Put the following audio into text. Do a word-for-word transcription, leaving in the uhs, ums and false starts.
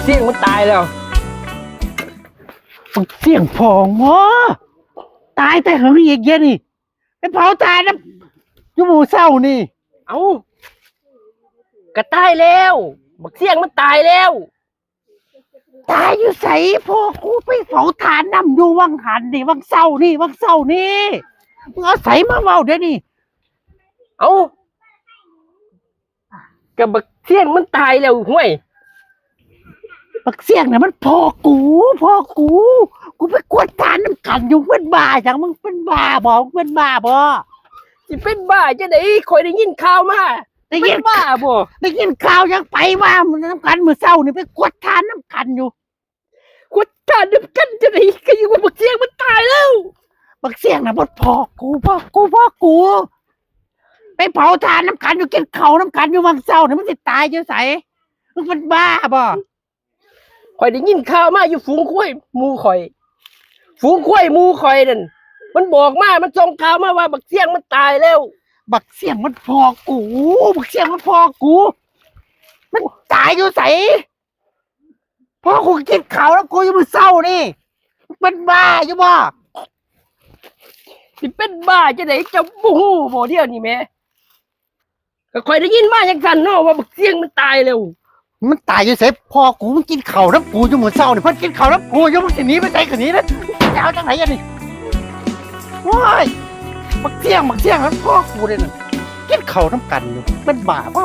เสี่ยงมันตายแล้ว บักเสี่ยงพองวะ ตายแต่เหิงอีกเดี๋ยวนี่ ไปเผาถ่านนะ อยู่หมู่เศร้านี่ เอ้า ก็ตายแล้ว บักเสี่ยงมันตายแล้ว ตายอยู่ไส พ่อกูไปเผาถ่านนำอยู่วังหันนี่ วังเศร้านี่ วังเศร้านี่ มึงเอาไสมาเว้าเดี๋ยวนี้ เอ้า ก็บักเสี่ยงมันตายแล้วห้วย บักเสี่ยงน่ะมันพ่อกู พ่อกู กูไปกวดถ่านนำกันอยู่ เป็นบ้าหยัง มึงเป็นบ้าบ่ มึงเป็นบ้าบ่ สิเป็นบ้าจังได๋ ข้อยได้ยินข่าวมา ได้ยิน เป็นบ้าบ่ ได้ยินข่าวหยัง ไปมา มันนำกันมื้อเช้านี่ ไปกวดถ่านนำกันอยู่ กวดถ่านนำกันจังได๋ ก็ยังว่าบักเสี่ยงมันตายแล้ว บักเสี่ยงน่ะมันพ่อกู พ่อกู พ่อกู ไปเผาถ่านนำกันอยู่ กินข้าวนำกันอยู่ วังเช้านี่ มันสิตายอยู่ไส มึงเป็นบ้าบ่ ข้อยได้ยินข่าวมาอยู่ฝูงควายหมู่ข้อย ฝูงควายหมู่ข้อยนั่น มันบอกมา มันส่งข่าวมาว่าบักเสี่ยงมันตายแล้ว บักเสี่ยงมันพ่อกู บักเสี่ยงมันพ่อกู มันตายอยู่ไส พ่อกูกินข้าวนำกูอยู่มื้อเช้านี่ มึงเป็นบ้าอยู่บ่ สิเป็นบ้าจังได๋ เจ้าบ่ฮู้บ่เดี๋ยวนี้แหม ก็ข้อยได้ยินมาจังซั่นเนาะ ว่าบักเสี่ยงมันตายแล้ว มันตายอยู่ไส พ่อกูมันกินข้าวนำกูอยู่มื้อเช้านี่ เพิ่นกินข้าวนำกูอยู่ มึงสิหนีไปไสก็หนีนะ จะเอาจังได๋อันนี้ โอ้ย บักเสี่ยง บักเสี่ยงมันพ่อกูเด้นั่น กินข้าวนำกันอยู่ เป็นบ้าบ่